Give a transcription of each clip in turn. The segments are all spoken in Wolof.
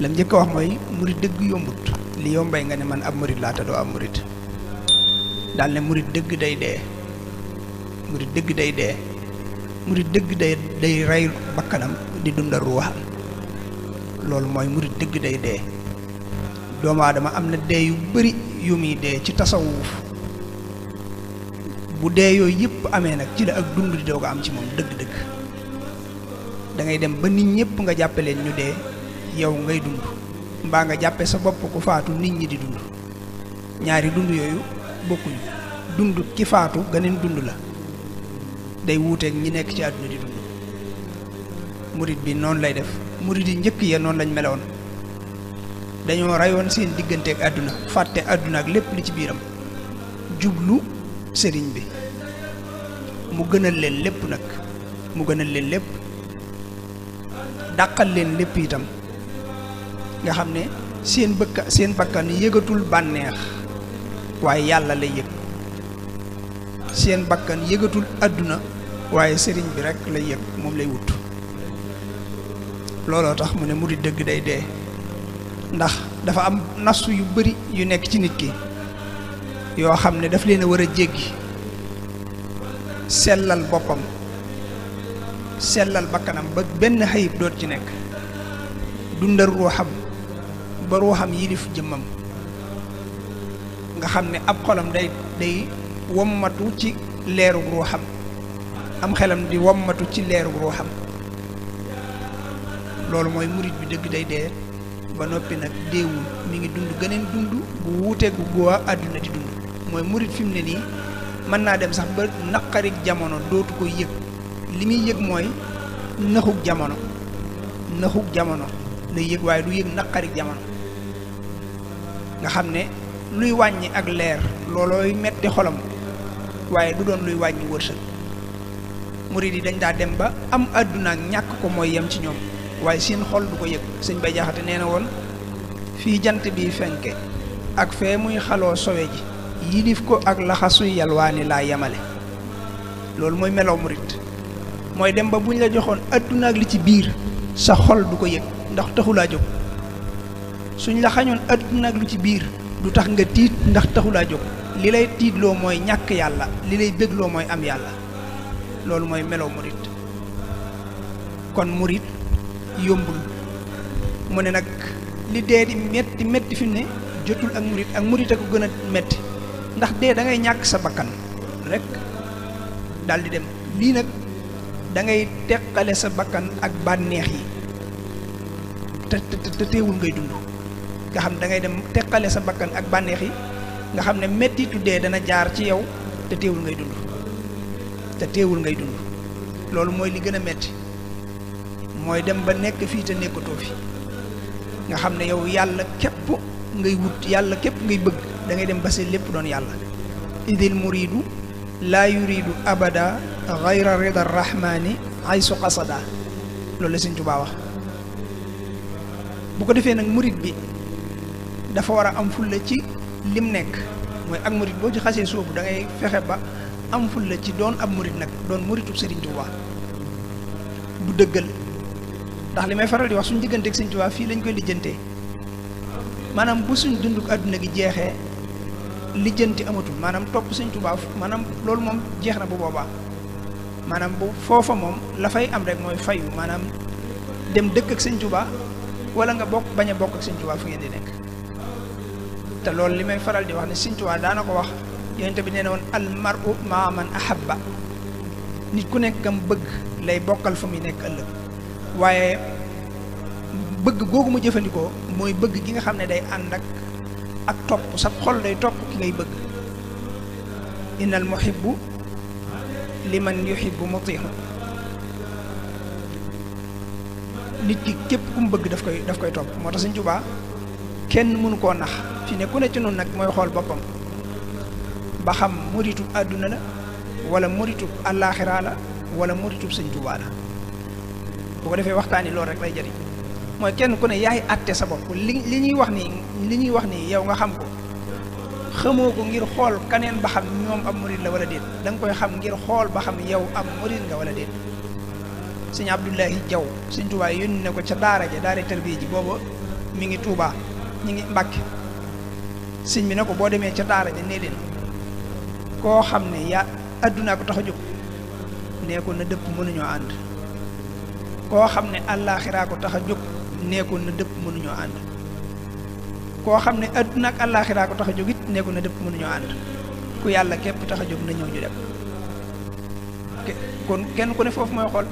lam njëkk a wax mooy murit dëgg yombut li yombay nga ne man ab murit laa te doo ab murit daal ne murit dëgg day dee murit dëgg day dee murit dëgg day rey bakkanam di dundal ruuxam loolu mooy murit dëgg day dee doomu aadama am na dee yu bari yu muy dee ci tasawuf bu dee yooyu yëpp amee nag ci la ak dund di doog a am ci moom dëgg-dëgg da ngay dem ba nit ñëpp nga jàppe leen ñu dee yow ngay dund mbaa nga jàppe sa bopp ku faatu nit ñi di dund ñaari dund yooyu bokkuñu dund ki faatu geneen dund la day wuuteeg ñi nekk ci àdduna di dund murit bi noonu lay def murit yi njëkk ya noonu lañ meloon dañoo rayoon seen digganteeg àdduna fàtte àdduna ak lépp li ci biiram jublu sëriñ bi mu gënal leen lépp nag mu gënal leen lépp dàqal leen lépp itam nga xam ne seen bakkan yëgatul bànneex waaye yàlla lay yëg seen bakkan yëgatul àdduna waaye sëriñ bi rekk lay yëg moom lay wut looloo tax mu ne murit dëgg day dee ndax dafa am nasu yu bari yu nekk ci nit ki yoo xam ne daf leen a war a jéggi sellal boppam sellal bakkanam ba benn xayib doot ci nekk dundal ruuxam ba ruuxam yilif jëmmam nga xam ne ab xolam day wommatu ci leerug ruuxam am xelam di wommatu ci leerug ruuxam loolu mooy murit bi dëgg day dee ba noppi nag deewul mi ngi dund geneen dund bu wuuteegu gu àdduna di dund mooy murit fi mu ne nii mën naa dem sax ba naqarik jamono dootu ko yëg li muy yëg mooy naxug jamono lay yëg waaye du yëg naqarik jamono nga xam ne luy wàññi ak leer loolooy metti xolam waaye du doon luy wàññi wërsëg murit yi dañ daa dem ba am àdduna ak ñàkk ko mooy yem ci ñoom waaye seen xol du ko yëg sëñ Bay Jaxate nee na woon fii jant bi fenke ak fee muy xaloo sowe ji yilif ko ak laxasuy yalwaani laa yemale loolu mooy melow murit mooy dem ba buñ la joxoon àdduna ak li ci biir sa xol du ko yëg ndax taxulaa jóg suñ la xañoon àdduna ak lu ci biir du tax nga tiit ndax taxulaa jóg li lay tiitloo mooy ñàkk yàlla li lay bégloo mooy am yàlla loolu mooy melow murit kon murit yombul mu ne nag li dee di metti fi mu ne jotul ak murit a ko gën a metti ndax dee da ngay ñàkk sa bakkan rek daal di dem lii nag da ngay teqale sa bakkan ak bànneex yi te teewul ngay dund nga xam da ngay dem teqale sa bakkan ak bànneex yi nga xam ne mettitu dee dana jaar ci yow te teewul ngay dund loolu mooy li gën a metti mooy dem ba nekk fii te nekkatoo fi nga xam ne yow yàlla képp ngay wut yàlla képp ngay bëgg da ngay dem ba seen lépp doon yàlla idil muridu laa yuridu abada gayra rida rahmani aysu qasada loolu la Sëñ Tuubaa wax bu ko defee nag murit bi dafa war a am fulla ci lim nekk mooy ak murit boo ci xasee sóobu da ngay fexe ba am fulla ci doon ab murit nag doon muritub Sëriñ Tuubaa bu dëggal ndax li may faral di wax suñ digganteeg Sëñ Tuubaa fii lañ koy lijjantee maanaam bu suñ dunduk àdduna gi jeexee lijjanti amatul maanaam topp Sëñ Tuubaa maanaam loolu moom jeex na bu boobaa maanaam bu foofa moom la fay am rek mooy fayu maanaam dem dëkk ak Sëñ Tuubaa wala nga bokk bañ a bokk ak Sëñ Tuubaa fu ngeen di nekk te loolu li may faral di wax ne Sëñ Tuubaa daana ko wax yonent bi nee na woon al mar'u ma'a man ahabba nit ku nekk kam bëgg lay bokkal fa muy nekk ëllëg waaye bëgg googu mu jëfandikoo mooy bëgg gi nga xam ne day ànd ak topp sa xol day topp ki ngay bëgg innal muhibbu liman yuhibbu muti'u nit ki képp ku mu bëgg daf koy topp moo tax Sëñ Tuubaa kenn mënu koo nax fi ne ku ne ci noonu nag mooy xool boppam ba xam muritub àdduna la wala muritub àllaaxira la wala muritub Sëñ Tuubaa la bu ko defee waxtaan yi loolu rek lay jëriñ mooy kenn ku ne yaay àtte sa bopp li ñuy wax nii yow nga xam ko xamoo ko ngir xool kaneen ba xam ñoom am murit la wala déet da nga koy xam ngir xool ba xam yow am murit nga wala déet Sëñ Abdoulahi Jaw Sëñ Tuubaa yónni na ko ca daara ja daara tarbiya ji booba mi ngi Tuubaa ñi ngi Mbàkke sëñ bi ne ko boo demee ca daara ja nee leen koo xam ne addunaa ko tax a jóg nee ko na dëpp mënuñoo ànd koo xam ne àllaaxiraa ko tax a jóg nee ko na dëpp mënuñoo ànd koo xam ne adduna ak àllaaxiraa ko tax a jóg it nee ko na dëpp mënuñoo ànd ku yàlla képp tax a jóg na ñëw ñu dem kon kenn ku ne foofu mooy xool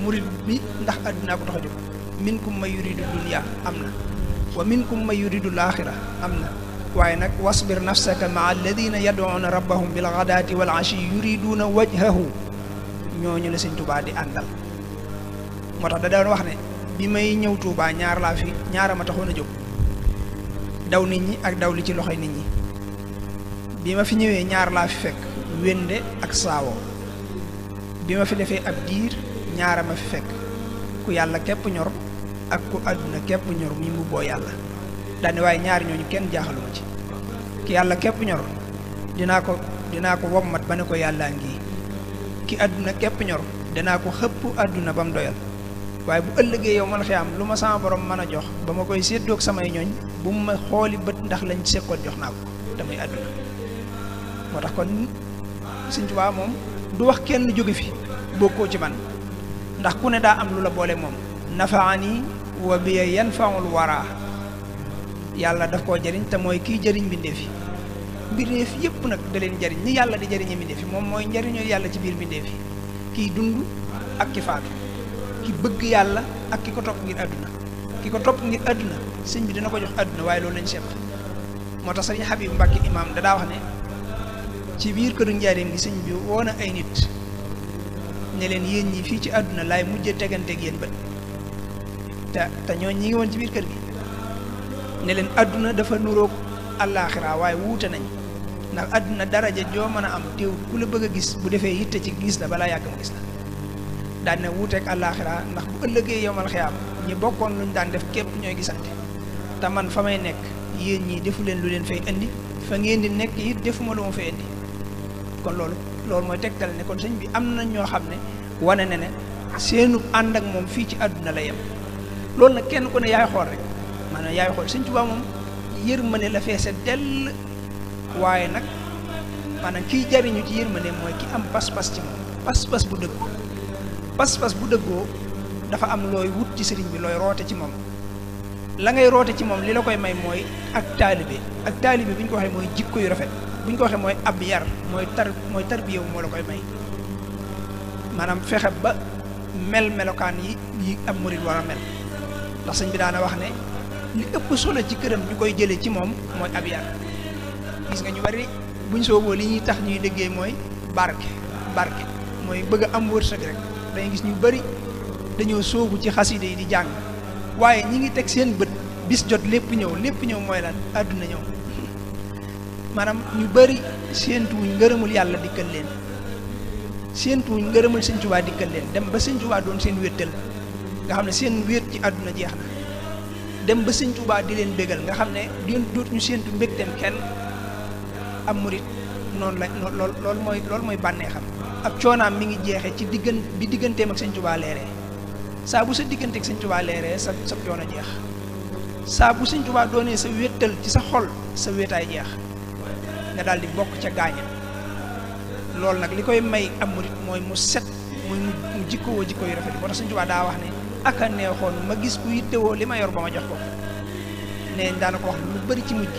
murid bi ndax addunaa ko tax a jóg minkum man yuridu dunya am na wa minkum man yuridu laaxira am na waaye nag wasbir nafsaka maa alladina yad'una rabbahum bil ghadaati wal ashi yuriduuna wajhahu ñooñu la sëñ Tuubaa di àndal moo tax da doon wax ne bi may ñëw Tuubaa ñaara ma taxoon a jóg daw nit ñi ak daw li ci loxoy nit ñi bi ma fi ñëwee ñaar laa fi fekk wende ak saawoo bi ma fi defee ab diir ñaara ma fi fekk ku yàlla képp ñor ak ku àdduna képp ñor mi mbubboo yàlla daane waaye ñaari ñooñu kenn jaaxaluma ci ki yàlla képp ñor dinaa ko wommat ba ne ko yàllaa ngi ki àdduna képp ñor danaa ko xëpp àdduna ba mu doyal waaye bu ëllëgee yow man xiyaam lu ma sama borom mën a jox ba ma koy séddoog samay ñooñ bu mu ma xooli bët ndax lañ sekkoon jox naa ko damay àdduna moo tax kon Sëñ Tuubaa moom du wax kenn jóge fi bokkoo ci man ndax ku ne daa am lu la boole moom nafaani wa biya yanfaul wara yàlla daf koo jëriñ te mooy kiy jëriñ mbindeef yi mbindeef yëpp nag da leen jëriñ ni yàlla di jëriñe mbindeef yi moom mooy njëriñoo yàlla ci biir mbindeef yi kiy dund ak ki faatu ki bëgg yàlla ak ki ko topp ngir àdduna ki ko topp ngir àdduna sëñ bi dina ko jox àdduna waaye loolu lañ seet moo tax sëriñ Habib Mbàkke imaam da daa wax ne ci biir këru njaareem gi sëñ bi woo na ay nit ne leen yéen ñi fii ci àdduna laay mujjee teganteeg yéen bët te ñoo ñi ngi woon ci biir kër gi ne leen àdduna dafa nuroog àllaaxira waaye wuute nañ ndax àdduna daraja joo mën a am teew ku la bëgg a gis bu defee yitte ci gis la balaa yàgg mu gis la daan ne wuuteeg àllaaxira ndax bu ëllëgee yowmal xiyaam ñi bokkoon luñ daan def képp ñooy gisante te man fa may nekk yéen ñii defu leen lu leen fay indi fa ngeen di nekk it defuma lu ma fay indi kon loolu mooy tegtal ne kon sëñ bi am na ñoo xam ne wane ne seenu ànd ak moom fii ci àdduna la yem loolu nag kenn ku ne yaay xool rek maanaam yaay xool Sëñ Tuubaa moom yërmande la feese dell waaye nag maanaam kiy jariñu ci yërmande mooy ki am pas-pas ci moom pas-pas bu dëggu pas-pas bu dëggoo dafa am looy wut ci sëriñ bi looy roote ci moom la ngay roote ci moom li la koy may mooy ak taalibe bu ñu ko waxee mooy jikko yu rafet bu ñu ko waxee mooy ab yar mooy tarbiyewu moo la koy may maanaam fexe ba melokaan yi ab murid war a mel ndax sëñ bi daana wax ne li ëpp solo ci këram ñu koy jëlee ci moom mooy ab yar gis nga ñu bari buñ sooboo li ñuy tax ñuy déggee mooy barke mooy bëgg a am wërsëg rek dangay gis ñu bari dañoo soobu ci xaside yi di jàng waaye ñi ngi teg seen bët bis jot lépp ñëw mooy lan àdduna ñëw maanaam ñu bari séentuwuñ ngërëmul yàlla dikkal leen séentuwuñ ngërëmul Sëñ Tuubaa dikkal leen dem ba Sëñ Tuubaa doon seen wéttal nga xam ne seen wéet ci àdduna jeex na dem ba Sëñ Tuubaa di leen bégal nga xam ne dootuñu séentu mbégteem kenn am murit noonu la loolu mooy bànneexam ab coonaam mi ngi jeexee ci digganteem ak Sëñ Tuubaa leeree saa bu sa diggante ak Sëñ Tuubaa leeree sa coono jeex saa bu Sëñ Tuubaa doonee sa wéttal ci sa xol sa wéetaay jeex nga daal di bokk ca gaaña loolu nag li koy may am murit mooy mu set muy mu jikkoo jikko yu rafet moo tax Sëñ Tuubaa daa wax ne aka neexoon ma gis ku yittewoo li ma yor ba ma jox ko ne daana ko wax lu bari ci mujj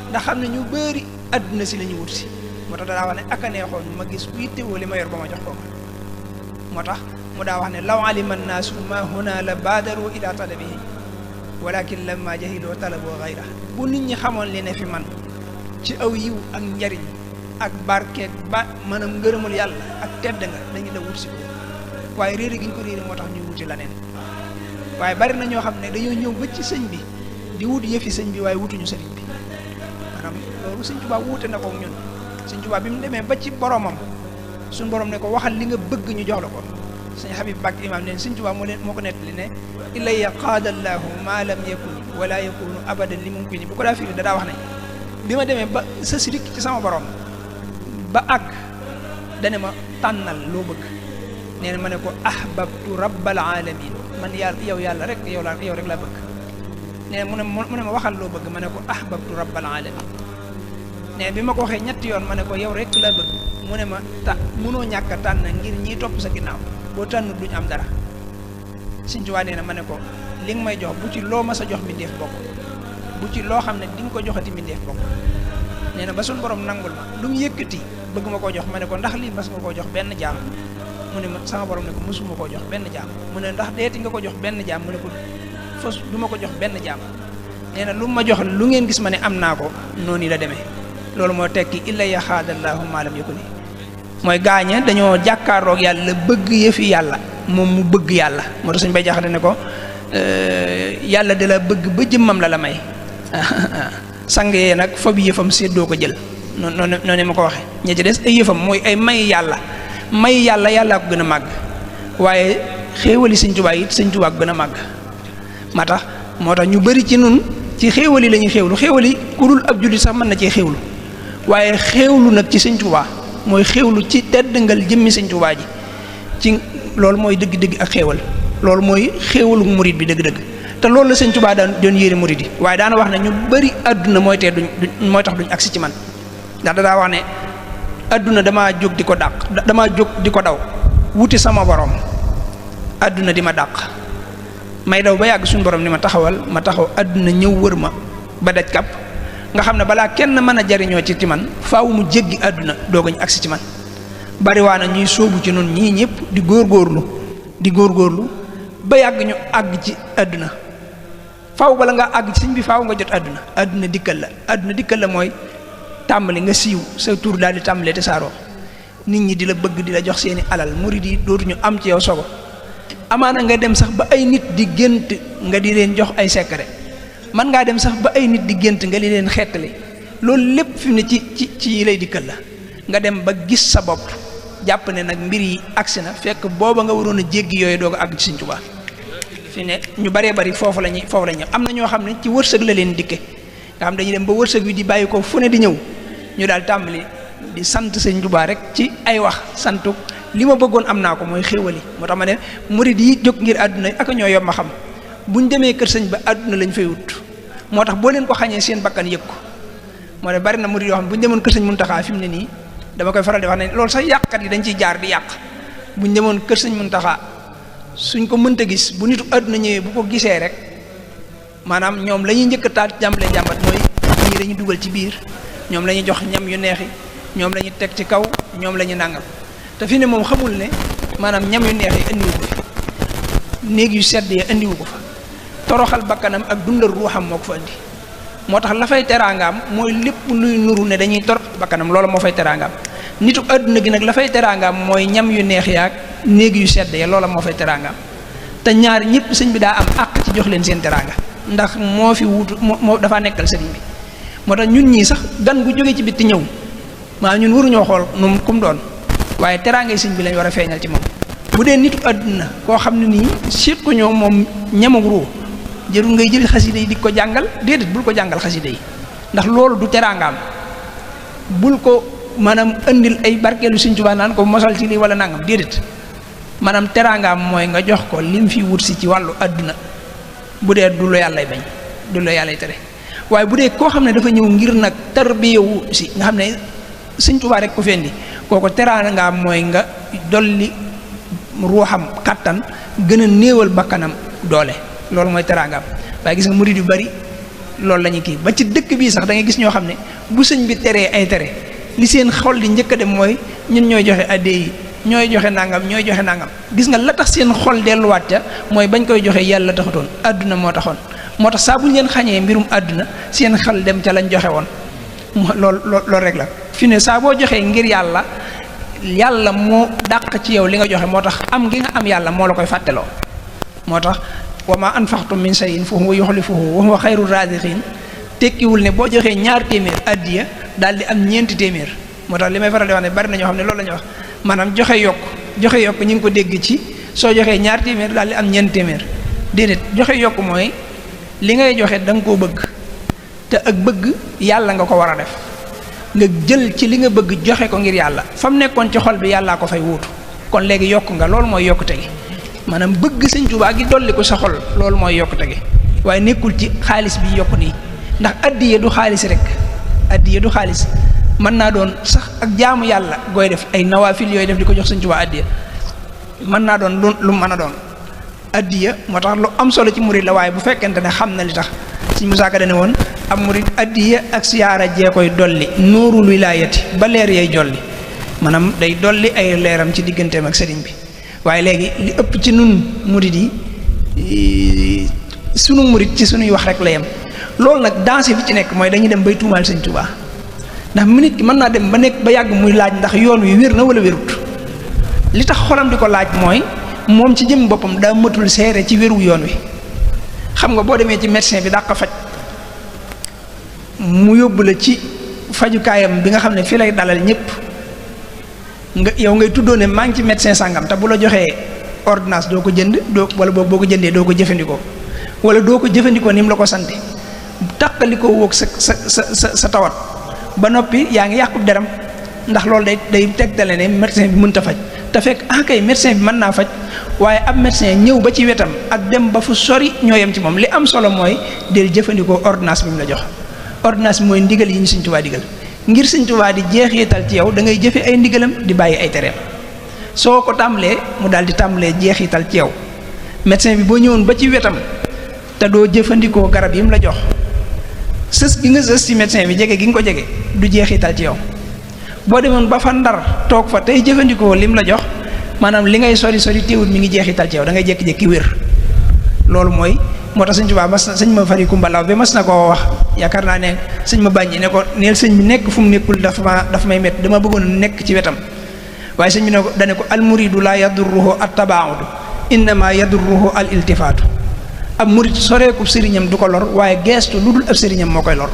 ndax xam ne ñu bari àdduna si la ñu wut si moo tax daa wax ne aka neexoon ma gis ku yittewoo li ma yor ba ma jox ko moo tax mu daa wax ne law alima nnaasu ma huna la baadaru ila talabihi walakin lamma jahiloo talaboo gayra bu nit ñi xamoon li ne fi man ci aw yiw ak njariñ ak barkeeg ba maanaam ngërëmul yàlla ak tedd nga dañu la wut si ko waaye réere gi ñu ko réere moo tax ñuy wuti leneen waaye bari na ñoo xam ne dañoo ñëw ba ci sëñ bi di wut yëfi sëñ bi waaye wutuñu sëriñ bi maanaam loolu Sëñ Tuubaa wuute na ko ñun Sëñ Tuubaa bi mu demee ba ci boromam suñ borom ne ko waxal li nga bëgg ñu jox la ko Sëñ Habib Mbàkke imaam ne Sëñ Tuubaa moo ko nettali ne ilayya qaadallaahu maa lam yakun wala yakunu abadan li mumkini bu ko daa firi daa wax ne bi ma demee ba sës rikk ci sama borom ba àgg dane ma tànnal loo bëgg nee na ma ne ko ahbabtu rabbal alamin man yàlla yow rek laa bëgg ne mu ne ma waxal loo bëgg ma ne ko ahbabtu rabbal alamin ne bi ma ko waxee ñetti yoon ma ne ko yow rek laa bëgg mu ne ma munoo ñàkk a tànn ngir ñiy topp sa ginnaaw boo tànnut duñu am dara Sëñ Tuubaa nee na ma ne ko li nga may jox bu ci loo ma sa jox mi def bokk bu ci loo xam ne di nga ko joxati mi def bokk nee na ba suñ borom nangul ma lu mu yëkkati bëgg ma koo jox ma ne ko ndax lii mas nga koo jox benn jaam mu ne ma sama borom ne ko mësuma koo jox benn jaam mu ne ndax deeti nga ko jox benn jaam mu ne ko fas du ma ko jox benn jaam nee na lu ma jox lu ngeen gis ma ne am naa ko noonu la demee loolu moo tekki illa ya xaadallaahu maalam yëkku ni mooy gaañe dañoo jàkkaaroog yàlla bëgg yëfi yàlla moom mu bëgg yàlla moo tax suñ bay jaxate ne ko yàlla da la bëgg ba jëmmam la may sang yee nag fa bi yëfam séddoo ko jël noonu ma ko waxee ña ci des ay yëfam mooy ay may yàlla yàllaa ko gën a màgg waaye xéewali Sëñ Tuubaa it Sëñ Tuubaa ko gën a màgg moo tax ñu bari ci nun ci xéewali la ñuy xéewlu ku dul ab jullit sax mën na cee xéewlu waaye xéewlu nag ci Sëñ Tuubaa mooy xéewlu ci teddangal jëmmi Sëñ Tuubaa ji ci loolu mooy dëgg-dëgg ak xéewal loolu mooy xéewalu murit bi dëgg-dëgg te loolu la Sëñ Tuubaa doon yéene murit yi waaye daana wax ne ñu bari àdduna mooy tax duñ agsi ci man ndax daa wax ne àdduna damaa jóg di ko dàq damaa jóg di ko daw wuti sama borom àdduna di ma dàq may daw ba yàgg suñu borom ni ma taxawal ma taxaw àdduna ñëw wër ma ba daj kàpp nga xam ne balaa kenn mën a jariñoo ci man faaw mu jéggi àdduna doogañ agsi ci man bariwaana ñuy sóobu ci noonu ñii ñëpp di góorgóorlu ba yàgg ñu àgg ci àdduna faaw bala nga àgg ci sëñ bi faaw nga jot àdduna dikkal la mooy tàmbali nga siiw sa tur daal di tàmbalee te saaroo nit ñi di la bëgg di la jox seeni alal murid yi dootuñu am ci yow sogo amaana nga dem sax ba ay nit di gént nga di leen jox ay secret man ngaa dem sax ba ay nit di gént nga di leen xettali loolu lépp fi mu ne ci lay dikkal la nga dem ba gis sa bopp jàpp ne nag mbir yi agsi na fekk booba nga waroon a jéggi yooyu doog a àgg ci Sëñ Tuubaa fi ne ñu baree bari foofu la ñuy am na ñoo xam ne ci wërsëg la leen dikke nga xam dañuy dem ba wërsëg wi di bàyyi ko fu ne di ñëw ñu daal tàmbali di sant Sëñ Tuubaa rek ci ay wax santu li ma bëggoon am naa ko mooy xéewali moo tax ma ne murid yi jóg ngir àdduna ak ñoo yom ma xam buñ demee kër sëñ ba àdduna lañ fay wut moo tax boo leen ko xañee seen bakkan yëg ko moo ne bari na murid yoo xam ne buñ demoon kër sëñ Muntaxaa fi mu ne nii dama koy faral di wax ne loolu sax yàqkat yi dañ ciy jaar di yàq buñ demoon kër sëñ Muntaxaa suñ ko mënta gis bu nitu àdduna ñëwee bu ko gisee rek maanaam ñoom la ñuy njëkk a taal jàmbalee jàmbat mooy ñii dañuy dugal ci biir ñoom la ñuy jox ñam yu neexi ñoom la ñuy teg ci kaw ñoom la ñuy nàngam te fi ne moom xamul ne maanaam ñam yu neex yi indiwu ko fi néeg yu sedd yi indiwu ko fa toroxal bakkanam ak dundal ruuxam moo ko fa indi moo tax la fay teraangaam mooy lépp luy nuru ne dañuy toroxal bakkanam loolu moo fay teraangaam nitu àdduna gi nag la fay teraangaam mooy ñam yu neex yaag néeg yu sedd ya loola moo fay teraangaam te ñaar ñëpp sëñ bi daa am àq ci jox leen seen teraanga ndax moo fi wutu moo dafa nekkal sëriñ bi moo tax ñun ñii sax gan gu jógee ci bitti ñëw maa ñun waruñoo xool nu kum doon waaye teraangay sëñ bi lañ war a feeñal ci moom bu dee nitu àdduna koo xam ne nii siit ko ñoo moom ñamag ruu jërul ngay jël xasida yi di ko jàngal déedéet bul ko jàngal xasida yi ndax loolu du teraangaam bul ko maanaam andil ay barkeelu Sëñ Tuubaa naan ko mosal ci lii wala nangam déedéet maanaam teraangaam mooy nga jox ko lim fi wut si ci wàllu àdduna bu dee du la yàllay bañ du la yàllay tere waaye bu dee koo xam ne dafa ñëw ngir nag tarbiyewu si nga xam ne Sëñ Tuubaa rek ko fendi kooko teraangaam mooy nga dolli ruuxam kattan gën a néewal bakkanam doole loolu mooy teraangaam waaye gis nga murid yu bari loolu la ñuy kii ba ci dëkk bii sax da ngay gis ñoo xam ne bu sëñ bi teree ay tere li seen xol di njëkk a dem mooy ñun ñooy joxe adde yi ñooy joxe nangam gis nga la tax seen xol delluwaat ca mooy bañ koy joxe yàlla taxutoon àdduna moo taxoon moo tax saa bu ñu leen xañee mbirum àdduna seen xel dem ca lañ joxe woon loolu rek la fi ne saa boo joxee ngir yàlla moo dàq ci yow li nga joxe moo tax am gi nga am yàlla moo la koy fàtteloo moo tax wa ma anfaqtum min shay'in fa huwa yukhlifuhu wa huwa khayru raziqin tekkiwul ne boo joxee 2 téeméer addiya daal di am 4 téeméer moo tax li may faral di wax ne bari na ñoo xam ne loolu la ñuy wax maanaam joxe yokk ñu ngi ko dégg ci soo joxee 2 téeméer daal di am 4 téeméer déedéet joxe yokk mooy li ngay joxe da nga koo bëgg te ak bëgg yàlla nga ko war a def nga jël ci li nga bëgg joxe ko ngir yàlla fa mu nekkoon ci xol bi yàllaa ko fay wuutu kon léegi yokk nga loolu mooy yokkute gi maanaam bëgg Sëñ Tuubaa gi dolli ko sa xol loolu mooy yokkute gi waaye nekkul ci xaalis bi yokk nii ndax addiya du xaalis rek addiya du xaalis mën naa doon sax ak jaamu yàlla gooy def ay nawaafil yooyu def di ko jox Sëñ Tuubaa addiya mën naa doon lu mën a doon addiya moo tax lu am solo ci murid la waaye bu fekkente ne xam na li tax Sëñ Musaa Ka dane woon ab murid addiya ak siyaara jee koy dolli nuurul wilaayati ba leer yay jolli maanaam day dolli ay leeram ci digganteem ak sëriñ bi waaye léegi li ëpp ci nun murid yi sunu murid ci sunuy wax rek la yem loolu nag danger bi ci nekk mooy dañuy dem bay tuumaal Sëñ Tuubaa ndax nit ki mën naa dem ba nekk ba yàgg muy laaj ndax yoon wi wér na wala wérut li tax xolam di ko laaj mooy moom ci jëm boppam daa matul seere ci wéru yoon wi xam nga boo demee ci médecin bi dàq faj mu yóbbu la ci fajukaayam bi nga xam ne fii lay dalal ñëpp nga yow ngay tuddoo ne maa ngi ci médecin sàngam te bu la joxee ordonnance doo ko jënd doo wala boo ko jëndee doo ko jëfandikoo wala doo ko jëfandikoo ni mu la ko sante tàqalikoo woog sa tawat ba noppi yaa ngi yàqub deram ndax loolu day tegtale ne médecin bi mënta faj te fekk kay médecin bi mën naa faj waaye ab médecin ñëw ba ci wetam ak dem ba fu sori ñoo yem ci moom li am solo mooy del jëfandikoo ordonnance bi mu la jox ordonnance bi mooy ndigal yi ñu Sëñ Tuubaa digal ngir Sëñ Tuubaa di jeexital ci yow da ngay jëfe ay ndigalam di bàyyi ay tereem soo ko tàmbalee mu daal di tàmbalee jeexital ci yow médecin bi boo ñëwoon ba ci wetam te doo jëfandikoo garab yi mu la jox sës gi nga sës ci médecin bi jege gi nga ko jege du jeexital ci yow boo demoon ba fa Ndar toog fa tey jëfandikoo lim la jox maanaam li ngay sori téewut mi ngi jeexital ci yow da ngay jékki-jékki wér loolu mooy moo tax Sëñ Tuubaa mas na sëñ ma fari kumbalaw bi mas na koo wax yaakaar naa ne sëñ ma bàññi ne ko neel sëñ bi nekk fu mu nekkul dafa may métti dama bëggoon nekk ci wetam waaye sëñ bi ne ko dane ko al muridu laa yadurruhu at tabaaudu innama yadurruhu al iltifaatu ab murid soreeku sëriñam du ko lor waaye geestu lu dul ab sëriñam moo koy lor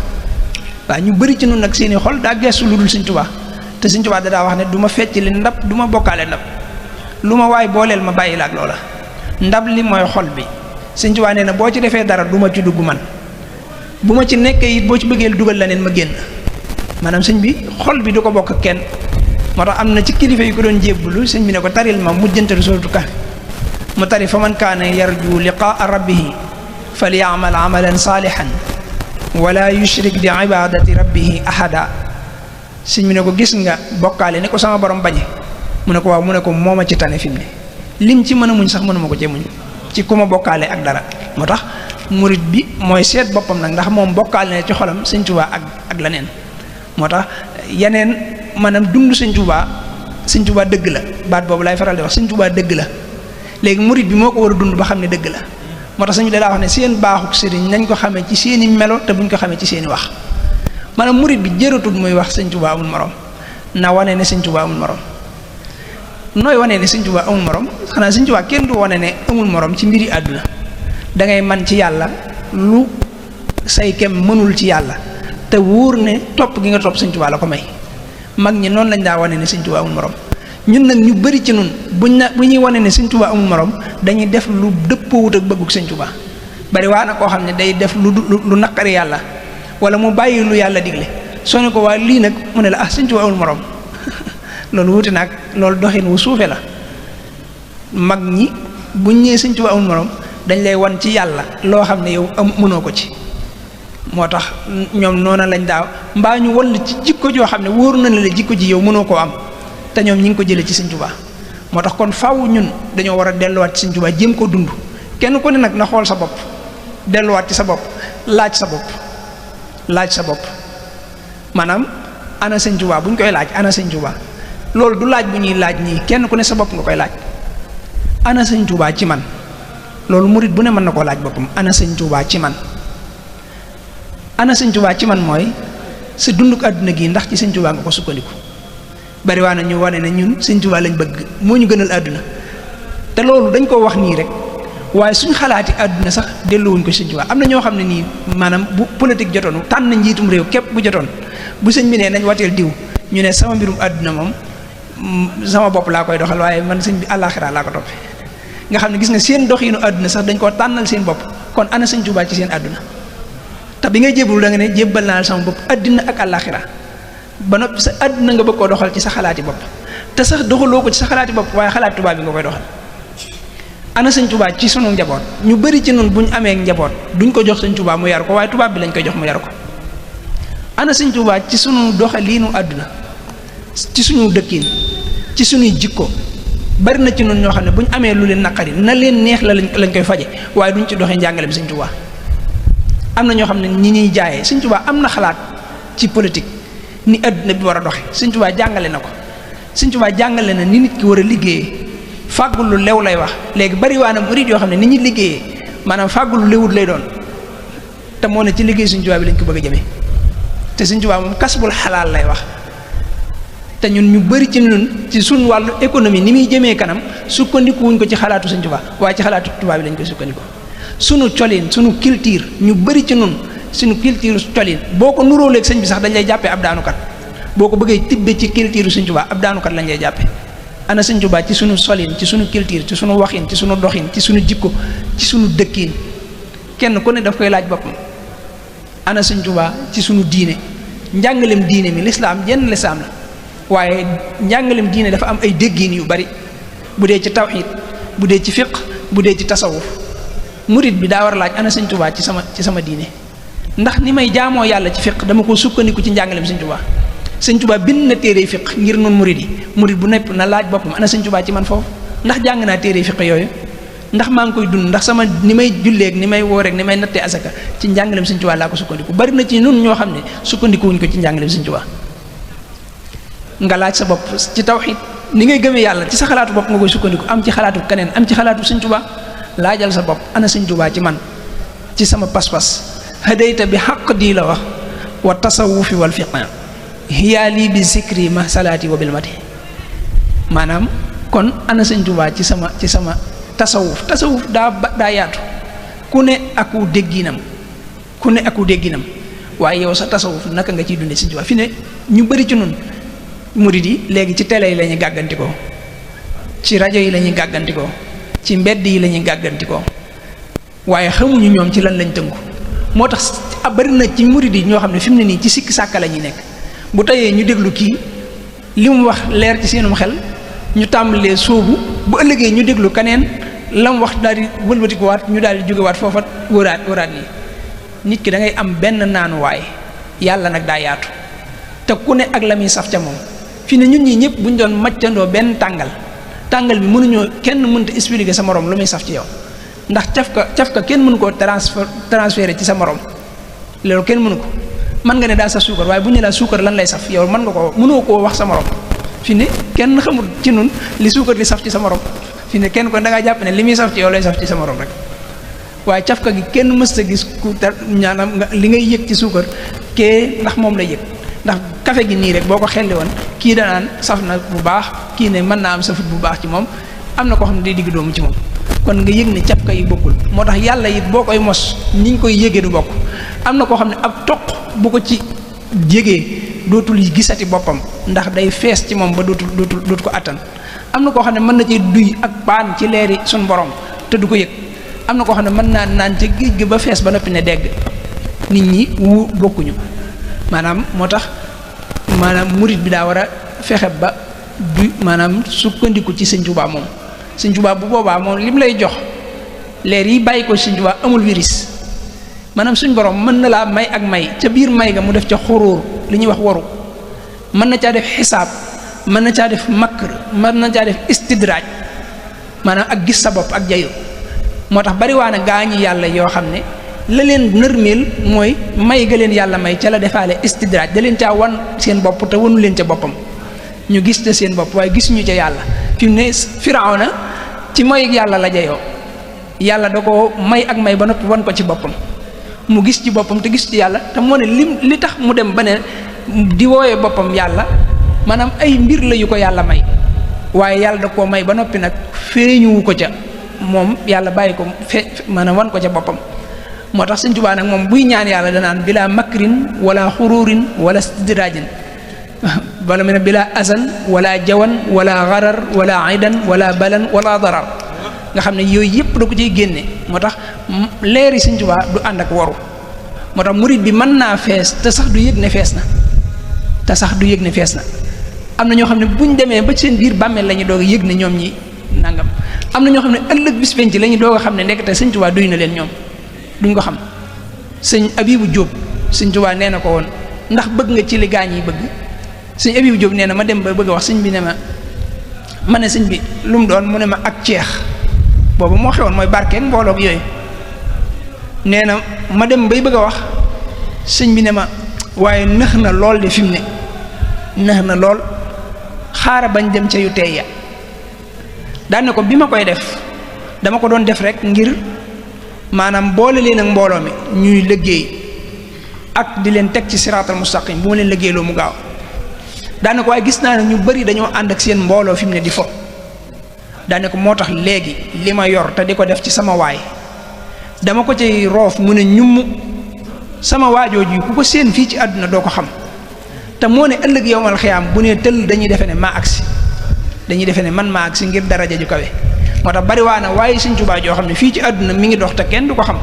waaw ñu bëri ci nun nag seeni xol daa geestu lu dul Sëñ Tuubaa te Sëñ Tuubaa daa wax ne du ma fecc li ndab du ma bokkaale ndab lu ma waay booleel ma bàyyi la ak loola ndab li mooy xol bi Sëñ Tuubaa nee na boo ci defee dara du ma ci dugg man bu ma ci nekkee it boo ci bëggee dugal la neen ma génn maanaam sëñ bi xol bi du ko bokk kenn moo tax am na ci kilifa yi ko doon jébbulu sëñ bi ne ko taril ma mujjantalu sootu Kahf mu tari fa man kaana yarju liqaa rabbihi falyamal amalan saalihan wala yushrik bi ibadati rabbihi ahada sëñ bi ne ko gis nga bokkaale ni ko sama borom bañe mu ne ko waaw mu ne ko mooma ci tane fi mu ne lim ci mën a muñ sax mënuma ko cee muñ ci ku ma bokkaale ak dara moo tax murit bi mooy seet boppam nag ndax moom bokkaale ne ci xolam Sëñ Tuubaa ak leneen moo tax yeneen maanaam dund Sëñ Tuubaa dëgg la baat boobu lay faral di wax Sëñ Tuubaa dëgg la léegi murit bi moo ko war a dund ba xam ne dëgg la moo tax sëñ bi daa wax ne seen baaxuk sëriñ nañ ko xamee ci seeni melo te buñ ko xamee ci seeni wax maanaam murit bi jëratul muy wax Sëñ Tuubaa amul morom na wane ne Sëñ Tuubaa amul morom nooy wane ne Sëñ Tuubaa amul morom xanaa Sëñ Tuubaa kenn du wane ne amul morom ci mbiri àdduna da ngay man ci yàlla lu say kem mënul ci yàlla te wóor ne topp gi nga topp Sëñ Tuubaa la ko may mag ñi noonu lañ daa wane ne Sëñ Tuubaa amul morom ñun nag ñu bëri ci nun bu ñuy wane ne Sëñ Tuubaa amul morom dañuy def lu dëppoowut ak bëgguk Sëñ Tuubaa bari waa na koo xam ne day def lu naqari yàlla wala mu bàyyi lu yàlla digle soo ne ko waa lii nag mu ne la Sëñ Tuubaa amul morom loolu wuti nag loolu doxin wu suufe la mag ñi buñ ñëwee Sëñ Tuubaa amul morom dañ lay wan ci yàlla loo xam ne yow mënoo ko ci moo tax ñoom noona lañ daaw mbaa ñu wan la ci jikko joo xam ne wóor na la jikko ji yow mënoo koo am te ñoom ñi ngi ko jëlee ci Sëñ Tuubaa moo tax kon faaw ñun dañoo war a delluwaat ci Sëñ Tuubaa jéem koo dund kenn ku ne nag na xool sa bopp delluwaat ci sa bopp laaj sa bopp maanaam ana Sëñ Tuubaa bu ñu koy laaj ana Sëñ Tuubaa loolu du laaj bu ñuy laaj nii kenn ku ne sa bopp nga koy laaj ana Sëñ Tuubaa ci man loolu murit bu ne mën na koo laaj boppam ana Sëñ Tuubaa ci man ana Sëñ Tuubaa ci man mooy sa dunduk àdduna gi ndax ci Sëñ Tuubaa nga ko sukkandiku bari waa na ñu wane ne ñun Sëñ Tuubaa lañ bëgg moo ñu gënal àdduna te loolu dañ koo wax nii rek waaye suñ xalaati àdduna sax delluwuñ ko Sëñ Tuubaa am na ñoo xam ne nii maanaam bu politique jotoon tànn njiitum réew képp bu jotoon bu sëñ bi ne nañ wateel diw ñu ne sama mbirum àdduna moom sama bopp laa koy doxal waaye man sëñ bi àllaaxira laa ko toppe nga xam ne gis nga seen doxinu àdduna sax dañ koo tànnal seen bopp kon ana Sëñ Tuubaa ci seen àdduna te bi ngay jébbalu da nga ne jébbal naa sama bopp àddina ak àllaaxira ba noppi sa àdduna nga bëgg koo doxal ci sa xalaati bopp te sax doxaloo ko ci sa xalaati bopp waaye xalaat tubaab bi nga koy doxal ana sëñ Tuubaa ci sunu njaboot ñu bari ci nun bu ñu amee njaboot duñ ko jox sëñ Tuubaa mu yar ko waaye tubaab bi lañ koy jox mu yar ko. ana sëñ Tuubaa ci sunu doxaliinu àdduna ci sunu dëkkiin ci sunuy jikko bari na ci nun ñoo xam ne bu ñu amee lu leen naqari na leen neex la lañ koy faje waaye duñ ci doxee njàngaleem sëñ Tuubaa. am na ñoo xam ne ñi ñuy jaayee sëñ Tuubaa am na xalaat ci politique ni àdduna bi war a doxe sëñ Tuubaa jàngale na ko sëñ Tuubaa jàngale na ni nit ki war a liggéeyee fàggul lu lew lay wax léegi bari waa na murid yoo xam ne ni ñuy liggéeyee maanaam fàggul lu lewut lay doon te moo ne ci liggéey sëñ Tuubaa bi lañ ko bëgg a jëmee te sëñ Tuubaa moom kasbul xalaal lay wax te ñun ñu bari ci ñun ci suñu wàllu économie ni muy jëmee kanam sukkandiku wuñ ko ci xalaatu sëñ Tuubaa waaye ci xalaatu tubaab bi lañ koy sukkandiku sunu colin sunu culture ñu bari ci nun suñu culture colin boo ko nuróoleeg sëñ bi sax dañ lay jàppee ab daanukat boo ko bëggee tibbe ci culture sëñ Tuubaa ab daanukat lañ lay jàppee ana sëñ Tuubaa ci sunu solin ci sunu culture ci sunu waxin ci sunu doxin ci sunu jikko ci sunu dëkkiin kenn ku ne daf koy laaj boppam ana sëñ Tuubaa ci sunu diine njàngalem diine mi lislaam jenn lislaam la waaye njàngalem diine dafa am ay déggiin yu bari bu dee ci tawxiid bu dee ci fiq bu dee ci tasawuf murit bi daa war a laaj ana sëñ Tuubaa ci sama diine ndax ni may jaamoo yàlla ci fiq dama ko sukkandiku ci njàngalem sëñ Tuubaa sëñ Tuubaa bind na téere fiq ngir nun murit yi murit bu nepp na laaj boppam ana sëñ Tuubaa ci man foofu ndax jàng naa téere fiq yooyu ndax maa ngi koy dund ndax sama ni may julleeg ni may wooreeg ni may nattee asaka ci njàngalem sëñ Tuubaa laa ko sukkandiku bari na ci nun ñoo xam ne sukkandiku wuñ ko ci njàngalem sëñ Tuubaa nga laaj sa bopp ci tawxiid ni ngay gëmee yàlla ci sa xalaatu bopp nga koy sukkandiku am ci xalaatu keneen am ci xalaatu sëñ Tuubaa laajal sa bopp ana sëñ Tuubaa ci man ci sama pas-pas hadayta bi xaq dii la wax wa tasawufi wal fiqh hiyaali bi zikri ma salaati wa bil mati maanaam kon ana sëñ Tuubaa ci sama tasawuf daa yaatu ku ne aku dégginam waaye yow sa tasawuf naka nga ciy dunde sëñ Tuubaa fi ne ñu bari ci nun murid yi léegi ci télé yi la ñuy gàggantikoo ci rajo yi la ñuy gàggantikoo ci mbedd yi la ñuy gàggantikoo waaye xamuñu ñoom ci lan lañ tënku moo tax bari na ci murid yi ñoo xam ne fi mu ne nii ci sikki sàkka la ñuy nekk bu tayee ñu déglu kii li mu wax leer ci seenum xel ñu tàmbalee sóobu bu ëllëgee ñu déglu kaneen la mu wax daal di wëlbatikuwaat ñu daal di jógewaat foofa wëraat nii nit ki da ngay am benn naanuwaay yàlla nag daa yaatu te ku ne ak la muy saf ca moom fi ne ñun ñii ñëpp bu ñu doon maccandoo benn tàngal bi mënuñoo kenn mënta expliquer sa morom lu muy saf ci yow ndax caf ka kenn mënu koo transférer ci sa morom loolu kenn mënu ko mën nga ne daa saf suukar waaye bu ñu laa suukar lan lay saf yow mënoo koo wax sa morom fi ne kenn xamul ci nun li suukar di saf ci sa morom fi ne kenn ko da ngaa jàpp ne li muy saf ci yow lay saf ci sa morom rek waaye cafka gi kenn mësta gis ku ñaanam nga li ngay yëg ci suukar kee ndax moom lay yëg ndax kafe gi nii rek boo ko xelli woon kii danaan saf na bu baax kii ne mën naa am safut bu baax ci moom am na koo xam ne day digg doomu ci moom kon nga yëg ne cafka yi bokkul moo tax yàlla it boo koy mos ni ñu koy yëgee du bokk am na koo xam ne ab toq bu ko ci yëgee dootul gisati boppam ndax day fees ci moom ba dootu ko attan am na koo xam ne mën na ci duy ak paan ci leeri suñ borom te du ko yëg am na koo xam ne mën naa naan ca géej gi ba fees ba noppi ne dégg nit ñi bokkuñu maanaam moo tax maanaam murit bi daa war a fexe ba du maanaam sukkandiku ci sëñ Tuubaa moom sëñ Tuubaa bu boobaa moom lim lay jox leer yi bàyyi ko sëñ Tuubaa amul virus maanaam suñ borom mën na laa may ak may ca biir may ga mu def ca xuróor li ñuy wax waru mën na caa def xisaab mën na caa def makr mën na caa def istidraaj maanaam ak gis sa bopp ak jayu moo tax bari waa na gaañi yàlla yoo xam ne la leen nërmeel mooy may ga leen yàlla may ca la defaale istidraaj da leen caa wan seen bopp te wanu leen ca boppam ñu gis te seen bopp waaye gisuñu ca yàlla fi mu ne Firawna ci may yàlla la jayoo yàlla da ko may ak may ba noppi wan ko ci boppam mu gis ci boppam te gis ci yàlla te moo ne li tax mu dem ba ne di wooyee boppam yàlla maanaam ay mbir la yu ko yàlla may waaye yàlla da koo may ba noppi nag feeñuwu ko ca moom yàlla bàyyi ko maanaam wan ko ca boppam moo tax Sëñ Tuubaa nag moom buy ñaan yàlla danaan bila makrin wala xururin wala stidrajin wala mu ne bila asan wala jawan wala garar wala aidan wala balan wala darar nga xam ne yooyu yëpp da ko ciy génne moo tax leeri Sëñ Tuubaa du ànd ak waru moo tax murit bi mën naa fees te sax du yëg ne fees na am na ñoo xam ne buñ demee ba seen biir bàmmeel la ñu doog a yëg ne ñoom ñi nangam am na ñoo xam ne ëllëg bis penc la ñu doog a xam ne ndekete sëñ Tuubaa duy na leen ñoom duñ ko xam. sëñ Abibu Jóob sëñ Tuubaa nee na ko woon ndax bëgg nga ci li gaañ yi bëgg sëñ Abibu Jóob nee na ma dem ba bëgg a wax sëñ bi ne ma ne sëñ bi lu mu doon mu ne ma ak ceex boobu moo xewoon mooy barkeeg mbooloog yooyu nee na ma dem bay bëgg a wax sëñ bi ne ma waaye nëx na lool de fi mu ne nëx na lool xaara bañ dem ca yu tey ya daan ne ko bi ma koy def dama ko doon def rek ngir maanaam boole leen ak mbooloo mi ñuy liggéey ak di leen teg ci siraatal mustaqim bu ma leen liggéeyloo mu gaaw daane ko waaye gis naa ne ñu bari dañoo ànd ak seen mbooloo fi mu ne di fo daane ko moo tax léegi li ma yor te di ko def ci sama waay dama ko ci roof mu ne ñumm sama waajooju ku ko seen fii ci àdduna doo ko xam te moo ne ëllëg yowmal xiyaam bu ne tëll dañuy defe ne maa agsi dañuy defe ne man maa agsi ngir daraja ju kawe moo tax bari waa na waaye Sëñ Tuubaa joo xam ne fii ci àdduna mi ngi dox te kenn du ko xam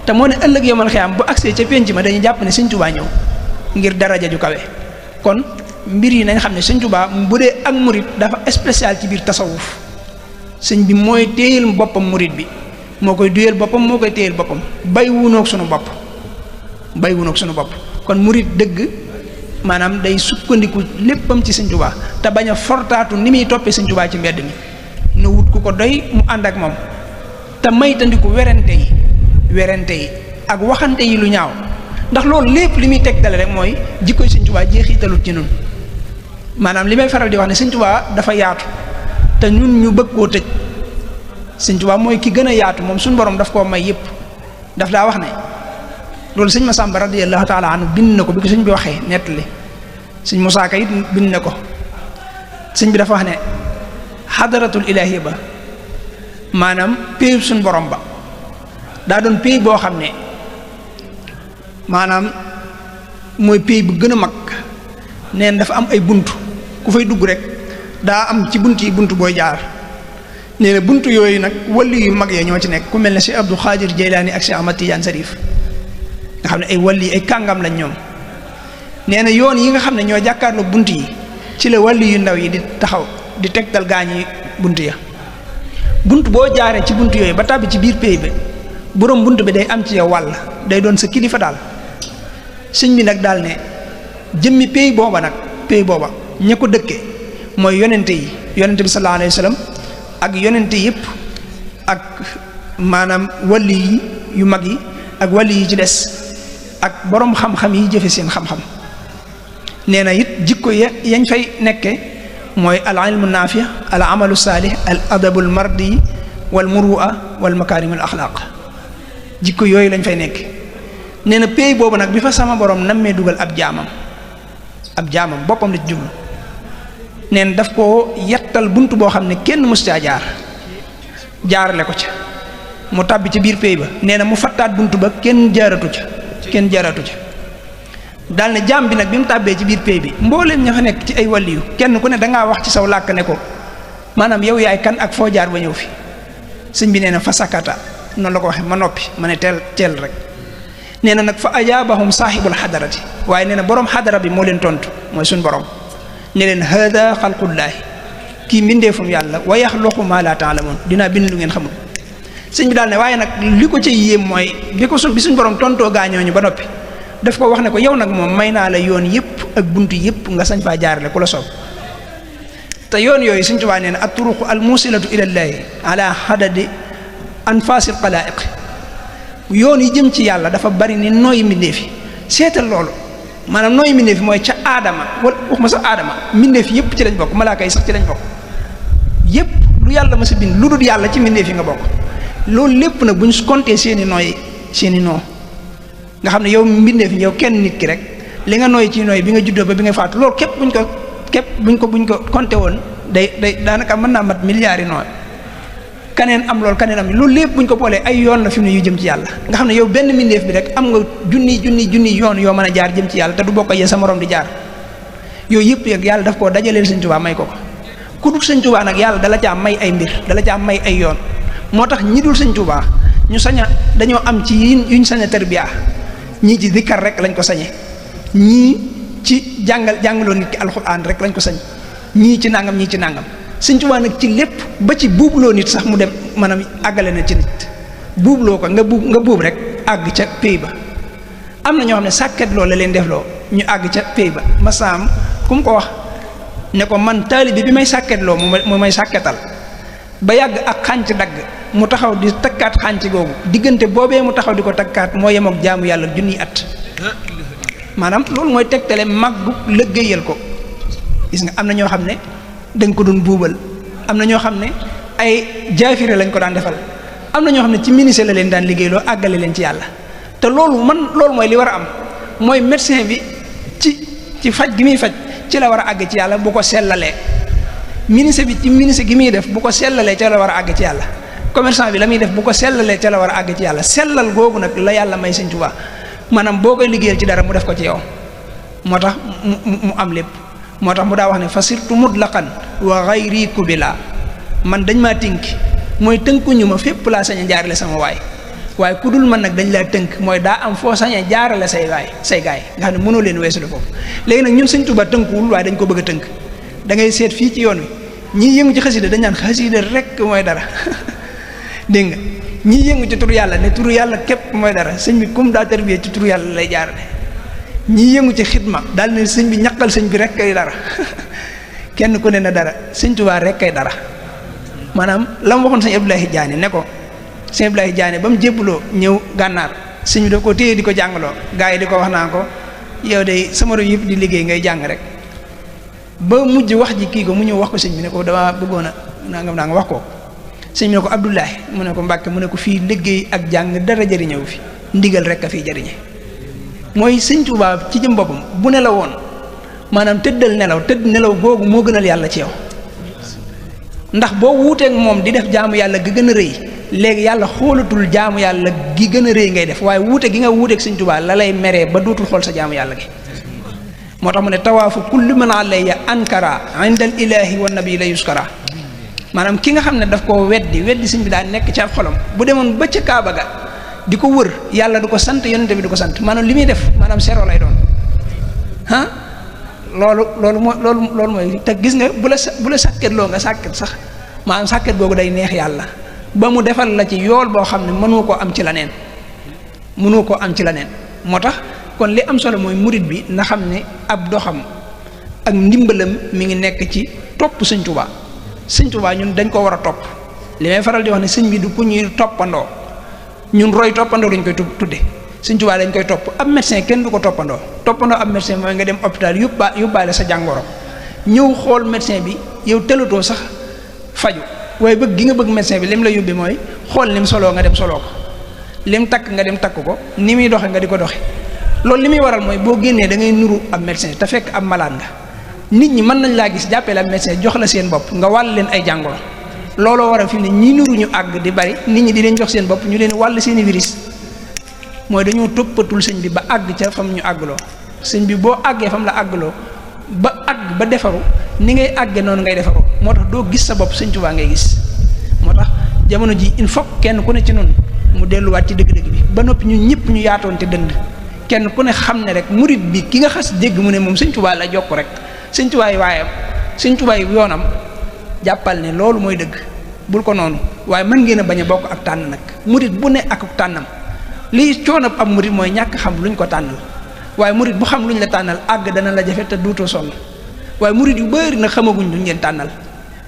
te moo ne ëllëg yowmal xiyaam bu agsee ca pénc ma dañuy jàpp ne Sëñ Tuubaa ñëw ngir daraja ju kawe kon mbir yi nañ xam ne Sëñ Tuubaa bu dee ak murit dafa spécial ci biir tasawuf sëñ bi mooy téyel boppam murit bi moo koy duyeel boppam moo koy téyel boppam bay wunoog sunu bopp kon murit dëgg maanaam day sukkandiku léppam ci Sëñ Tuubaa te bañ a fortaatu ni muy toppee Sëñ Tuubaa ci mbedd mi na wut ku ko doy mu ànd ak moom te maytandiku werante yi ak waxante yi lu ñaaw ndax loolu lépp li muy tegtale rek mooy jikkoy Sëñ Tuubaa jeexitalut ci nun maanaam li may faral di wax ne Sëñ Tuubaa dafa yaatu te ñun ñu bëgg koo tëj Sëñ Tuubaa mooy ki gën a yaatu moom suñu borom daf koo may yépp daf daa wax ne loolu sëñ Masamba radiyallahu taala anhu bind na ko bi ko sëñ bi waxee nettali sëñ Musaa Ka it bind na ko sëñ bi dafa wax ne xadaratul ilaahi ba maanaam péey suñ borom ba daa doon péey boo xam ne maanaam mooy péey bu gën a mag neen dafa am ay bunt ku fay dugg rek daa am ci bunt yi bunt booy jaar nee na bunt yooyu nag walli yu mag ya ñoo ci nekk ku mel ne si Abdul Xaadir Jeylaani ak si Ahmad Tijaan Sarif nga xam ne ay walli ay kàngam lañ ñoom nee na yoon yi nga xam ne ñoo jàkkaarloo bunt yi ci la walli yu ndaw yi di taxaw di tegtal gaañi bunt ya bunt boo jaaree ci bunt yooyu ba tàbbi ci biir péey bi boroom bunt bi day am ci yow wàll day doon sa kilifa daal sëñ bi nag daal ne jëmmi péey booba ña ko dëkke mooy yonente bi sallallahu alayhi wa sallam ak yonente yëpp ak maanaam walli yi yu mag yi ak walli yi ci des ak boroom xam-xam yi jëfe seen xam-xam nee na it jikko yañ fay nekke mooy al ilmu naafi al amalu saalih al adabul mardi wal murua wal makaarimul axlaaq jikko yooyu lañ fay nekk nee na péey boobu nag bi fa sama borom nammee dugal ab jaamam boppam la ci jublu nee na daf koo yettal bunt boo xam ne kenn mës caa jaarale ko ca mu tàbbi ci biir péey ba nee na mu fattaat bunt ba kenn jaaratu ca daal ne jaam bi nag bi mu tàbbee ci biir péey bi mbooleem ña fa nekk ci ay wàlliyu kenn ku ne dangaa wax ci saw làkk ne ko maanaam yow yaay kan ak foo jaar ba ñëw fi sëñ bi nee na fa sakata noonu la ko waxee ma noppi ma ne teel rek nee na nag fa ajaabahum saaxibul xadarati waaye nee na boroom xadara bi moo leen tontu mooy suñ borom ne leen hada xalqullaahi kii mbindeefum yàlla wa yaxluqu maa laa taalamoon dinaa bind lu ngeen xamul sëñ bi daal ne waaye nag li ko ca yéem mooy bi suñ borom tontoo gaañooñu ba noppi daf ko wax ne ko yow nag moom may naa la yoon yëpp ak bunt yëpp nga sañ faa jaarale ku la soob te yoon yooyu Sëñ Tuubaa nee na at-turuqu al-muusilatu ilallaahi ala hadadi anfaasil xalaa'iq yoon yi jëm ci yàlla dafa bari ni nooyi mbindeef yi seetal loolu maanaam nooyi mbindeef yi mooy ca aadama wala waxuma sax aadama mbindeef yëpp ci lañ bokk malaaka yi sax ci lañ bokk yëpp lu yàlla ma sa bind lu dul yàlla ci mbindeef yi nga bokk loolu lépp nag bu ñu compter seeni noo nga xam ne yow mbindeef yow kenn nit ki rek li nga nooy ci nooy bi nga juddoo ba bi nga faatu loolu buñ ko compté woon day daanaka mën naa mat milliards yi nooy kaneen am loolu lépp buñ ko boolee ay yoon la fi mu ne yu jëm ci yàlla nga xam ne yow benn mbindeef bi rek am nga junni yoon yoo mën a jaar jëm ci yàlla te du bokk yee sa morom di jaar yooyu yëpp yëg yàlla daf koo dajaleel Sëñ Tuubaa may ko ku dul Sëñ Tuubaa nag yàlla dala caa may ay mbir dala caa may ay yoon moo tax ñi dul Sëñ Tuubaa ñu dañoo am ci yuñ sañ a tarbiya ñii ci dikkar rek lañ ko sañe ñii ci jàngaloo nit ki alxuraan rek lañ ko sañ ñii ci nangam Sëñ Tuubaa nag ci lépp ba ci buubloo nit sax mu dem maanaam àggale na ci nit buubloo ko nga buub rek àgg ca pay ba. am na ñoo xam ne sàkket loo la leen defloo ñu àgg ca pay ba masaam ku mu ko wax ne ko man taalibe bi may sàkket loo mu may sàkketal ba yàgg ak xànc dagg mu taxaw di takkaat xànc googu diggante boobee mu taxaw di ko takkaat moo yem ak jaamu yàlla junniy at. maanaam loolu mooy tegtale màggu lëggéeyal ko. gis nga am na ñoo xam ne dañ ko doon buubal am na ñoo xam ne ay jaafire lañ ko daan defal am na ñoo xam ne ci ministère la leen daan liggéeyloo àggale leen ci yàlla. te loolu mooy li war a am mooy médecin bi ci faj gi muy faj ci la war a àgg ci yàlla bu ko sellalee ministre bi ci ministre gi muy def bu ko sellalee ca la war a àgg ci yàlla commerçant bi la muy def bu ko sellalee ca la war a àgg ci yàlla sellal googu nag la yàlla may Sëñ Tuubaa maanaam boo koy liggéeyal ci dara mu def ko ci yow moo tax mu am lépp moo tax mu daa wax ne fasirtu mutlaqan wa ghayri kubila man dañ maa tënki mooy tënkuñu ma fépp laa sañ a jaarale sama waay waaye ku dul man nag dañ laa tënk mooy daa am foo sañee jaarale say gaay nga xam ne mënoo leen weesu foofu léegi nag ñun Sëñ Tuubaa tënkuwul waaye dañ ko bëgg a tënk da ngay seet fii ci yoon wi ñii yëngu ci xasida dañ naan xasida rek mooy dara dégg nga ñii yëngu ci turu yàlla ne turu yàlla képp mooy dara sëñ bi comme daa tarbiyee ci turu yàlla lay jaarale ñii yëngu ci xidma daal ne sëñ bi ñaqal sëñ bi rek kay dara kenn ku ne na dara Sëñ Tuubaa rek kay dara maanaam la mu waxoon sëñ Abdoulaye Diané ne ko sëñ Abdoulaye Diané ba mu jébbaloo ñëw gànnaar sëñ bi da ko téye di ko jàngaloo gaa yi di ko wax naa ko yow de sama roy yëpp di liggéey ngay jàng rek ba mujj wax ji kii ko mu ñëw wax ko sëñ bi ne ko dama bëggoon a nangam naa nga wax ko sëñ bi ne ko Abdoulaye mu ne ko Mbàkke mu ne ko fii liggéey ak jàng dara jëriñëw fi ndigal rek a fii jëriñe mooy Sëñ Tuubaa ci jëm boppam bu ne la woon maanaam tëdd nelaw googu moo gënal yàlla ci yow ndax boo wuuteeg moom di def jaamu yàlla gi gën a rëy léegi yàlla xoolatul jaamu yàlla gi gën a rëy ngay def waaye wuute gi nga wuuteeg Sëñ Tuubaa la lay meree ba dootul xool sa jaamu yàlla gi moo tax mu ne tawaafu kulli man alayya ankara inda al ilahi wa nabi la yuskara maanaam ki nga xam ne daf koo weddi sëñ bi daa nekk ci ab xolam bu demoon ba ca Kaaba ga di ko wër yàlla du ko sant yonente bi du ko sant maanaam li muy def maanaam sero lay doon loolu mooy te gis nga bu la sàkketloo nga sàkket sax maanaam sàkket googu day neex yàlla ba mu defal la ci yool boo xam ne mënoo koo am ci leneen moo tax kon li am solo mooy murit bi na xam ne ab doxam ak ndimbalam mi ngi nekk ci topp Sëñ Tuubaa Sëñ Tuubaa ñun dañ ko war a topp li may faral di wax ne sëñ bi du ku ñuy toppandoo ñun roy toppandoo lañ koy tudde Sëñ Tuubaa dañ koy topp ab médecin kenn du ko toppandoo ab médecin mooy nga dem hôpital yóbbaale sa jàngoro ñëw xool médecin bi yow telatoo sax faju waaye bëgg gi nga bëgg médecin bi lim la yóbbi mooy xool lim soloo nga dem soloo ko lim takk nga dem takk ko ni muy doxe nga di ko doxe loolu li muy waral mooy boo génnee da ngay nuru ab médecin te fekk ab malade nga nit ñi mën nañ laa gis jàppee la ab médecin jox la seen bopp nga wàll leen ay jàngoro looloo waral fi mu ne ñi nuru ñu àgg di bari nit ñi di leen jox seen bopp ñu leen wàll seeni virus mooy dañoo toppatul sëñ bi ba àgg ca fam ñu àggloo sëñ bi boo àggee fam la àggloo ba àgg ba defaru ni ngay àggee noonu ngay defaru moo tax doo gis sa bopp Sëñ Tuubaa ngay gis moo tax jamono ji il faut kenn ku ne ci noonu mu delluwaat ci dëgg-dëgg bi ba noppi ñu ñëpp ñu yaatoon te dënd kenn ku ne xam ne rek murit bi ki nga xas dégg mu ne moom Sëñ Tuubaa la jokk rek Sëñ Tuubaa yi waayam Sëñ Tuubaa yi yoonam jàppal ne loolu mooy dëgg bul ko noonu waaye mën ngeen a bañ a bokk ak tànn nag murit bu ne ak tànnam lii coono ab murit mooy ñàkk xam luñ ko tànnal waaye murit bu xam luñ la tànnal àgg dana la jafe te duutoo sonn waaye murit yu bëri nag xamaguñ luñ leen tànnal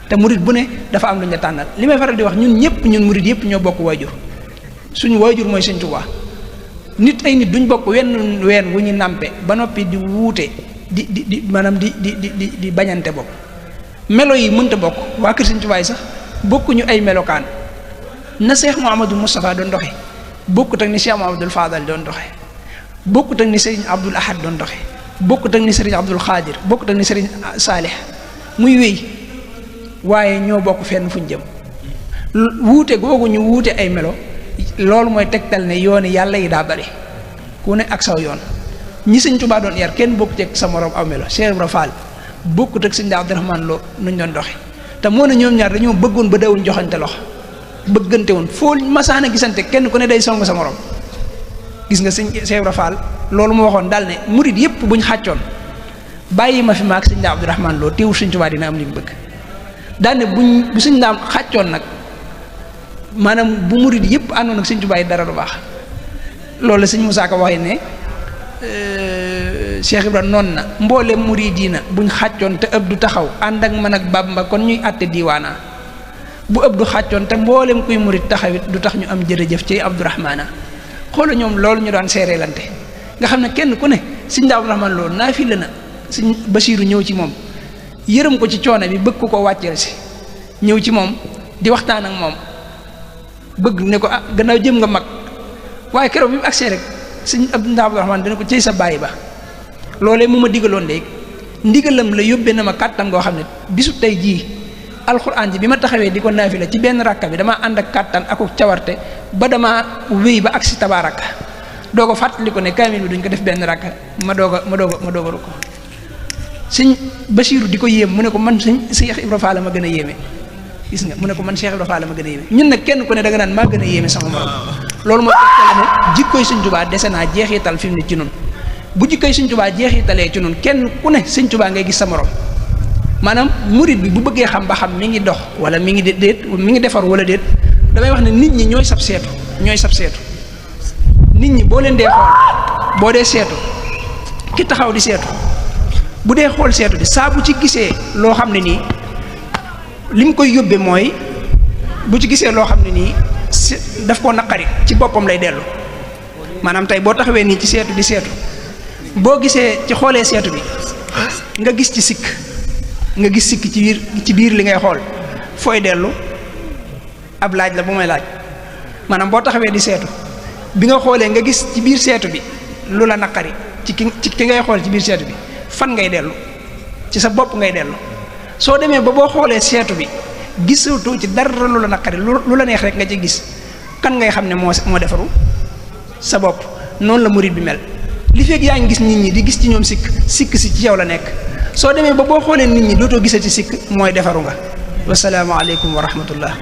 te murit bu ne dafa am luñ la tànnal li may faral di wax ñun murit yëpp ñoo bokk waajur suñu waajur mooy Sëñ Tuubaa nit ay nit duñ bokk wenn ween wu ñu nàmpe ba noppi di wuute di maanaam di bañante bopp melo yi mënta bokk waa kër Sëñ Tuubaa yi sax bokkuñu ay melokaan na Cheikh Mouhamadou Moustapha doon doxe bokkut ak ni Cheikh Mouhamadou Fadal doon doxe bokkut ak ni Serigne Abdoul Ahad doon doxe bokkut ak ni Serigne Abdoul Khadir bokkut ak ni Serigne Salih muy wéy waaye ñoo bokk fenn fuñ jëm wuute googu ñu wuute ay melo loolu mooy tegtal ne yooni yàlla yi daa bari ku ne ak saw yoon ñi Sëñ Tuubaa doon yar kenn bokkut ak sa morom aw melo Cheikh Ibra Fall bokkut ak Sëñ Abdourahmane Lo nuñ doon doxe te moo ne ñoom ñaar dañoo bëggoon ba dawuñ joxante loxo bëggante woon foo masaana gisante kenn ku ne day song sa morom gis nga Sëñ Cheikh Ibra Fall loolu mu waxoon daal ne murit yépp buñ xàccoon bàyyi ma fi maag Sëñ Abdourahmane Lo teewul Sëñ Tuubaa dina am li mu bëgg daane bu suñ naam xàccoon nag maanaam bu murid yëpp àndoon ak Sëñ Tuubaa yi dara du baax. loolu la Sëñ Musaa Ka waxee ne Cheikh Ibra noon na mboolem muridiina buñ xàccoon te ëpp du taxaw ànd ak man ak Bàmba kon ñuy àtte diiwaana bu ëpp du xàccoon te mboolem kuy murid taxawit du tax ñu am jërëjëf ci Abdourahmana xoola ñoom loolu ñu daan seereelante nga xam ne kenn ku ne Sëñ Abdourahmane loolu naafila na Sëñ Basiiru ñëw ci moom yërëm ko ci coono bi bëgg ko wàcceel si ñëw ci moom di waxtaan ak moom bëgg ne ko ah gannaaw jëm nga mag waaye keroog bi mu agsee rek Sëñ Abdourahmane dana ko cëy sa bàyyi ba loolee mu ma digaloon léegi ndigalam la yóbbee na ma kàttan goo xam ne bisu tey jii alxuraan ji bi ma taxawee di ko naafila ci benn rakka bi damaa ànd ak kàttan ak cawarte ba damaa wéy ba agsi tabaaraka doo ko fàttali ko ne kaamil bi duñ ko def benn rakka ma doog a ko Sëñ Basiiru di ko yéem mu ne ko man Cheikh Ibra Fall la ma gën a yéeme gis nga mu ne ko man Cheikh Ibra Fall la ma gën a yéeme ñun nag kenn ku ne danga naan maa gën a yéeme sama morom loolu mooy tegtale ne jikkooy Sëñ Tuubaa dese naa jeexital fi mu ne ci nun bu jikkooy Sëñ Tuubaa jeexitalee ci nun kenn ku ne Sëñ Tuubaa ngay gis sa morom maanaam murid bi bu bëggee xam ba xam mi ngi dox wala mi ngi déet mi ngi defar wala déet damay wax ne nit ñi ñooy sab seetu nit ñi boo leen dee xool boo dee seetu ki taxaw di seetu bu dee xool seetu bi saa bu ci gisee loo xam ne nii li mu koy yóbbee mooy bu ci gisee loo xam ne nii daf koo naqari ci boppam lay dellu maanaam tey boo taxawee nii ci seetu di seetu boo gisee ci xoolee seetu bi nga gis ci sikk ci biir li ngay xool fooy dellu ab laaj la bu may laaj maanaam boo taxawee di seetu bi nga xoolee nga gis ci biir seetu bi lu la naqari ci ki ngay xool ci biir seetu bi fan ngay dellu ci sa bopp ngay dellu soo demee ba boo xoolee seetu bi gisatoo ci dara lu la naqari lu la neex rek nga ci gis kan ngay xam ne moo defaru sa bopp noonu la murid bi mel li fekk yaa ngi gis nit ñi di gis ci ñoom sikk si ci yow la nekk soo demee ba boo xoolee nit ñi dootoo gisati sikk mooy defaru nga wassalaamu aleykum wa rahmatullah